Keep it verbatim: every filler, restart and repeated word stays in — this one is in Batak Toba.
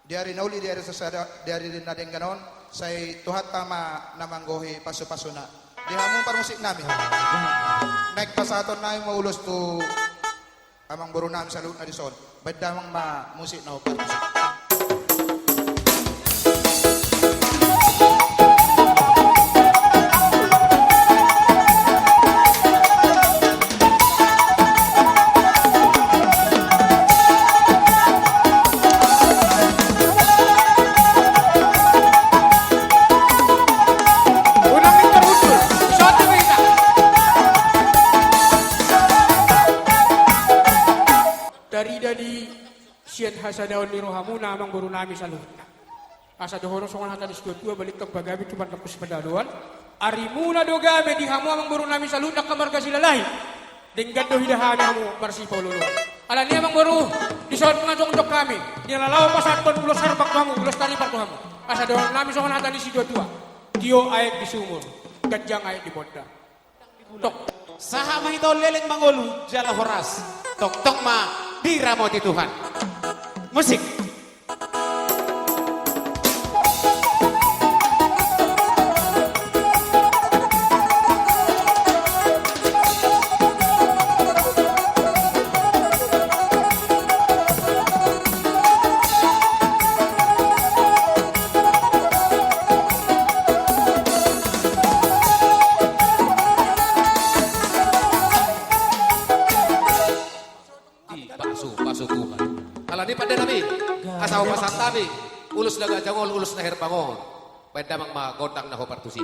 Di ari na uli, di ari sasada, di ari na denggan on, sai Tuhanta ma na manggohi pasupasuna. Di hamu parmusik nami. Naeng pasahaton nami ma ulos tu amangboru nami saluhutna dison. Baen damang ma musik na hombar. Tarida di sian hasadaon ni rohamuna amangboru nami saluhutna. Asa dohonon songon hata ni situatua, balintang pagabe tumandangkon sipandaloan. Arimuna do gabe di hamu amangboru nami saluhutna angka marga Silalahi. Denggan do huida hami hamu marsipaolooloan. Alani i amangboru, dison ma jongjong hami. Di na laho pasahathon ulos harbang tu hamu, ulos taripar tu hamu. Asa dohonon nami songon hata ni situatua. Tio aek di sumur, ganjang aek di monda. Tok. Sahat ma hita on leleng mangolu jala horas. Tongtong ma diramoti Tuhan. Musik. Dipasupasu Tuhan. Alani i pande nami, asa hupasahat hami ulos na ganjang on, ulos na herbang on. Baen damang ma gondang na hombar tusi.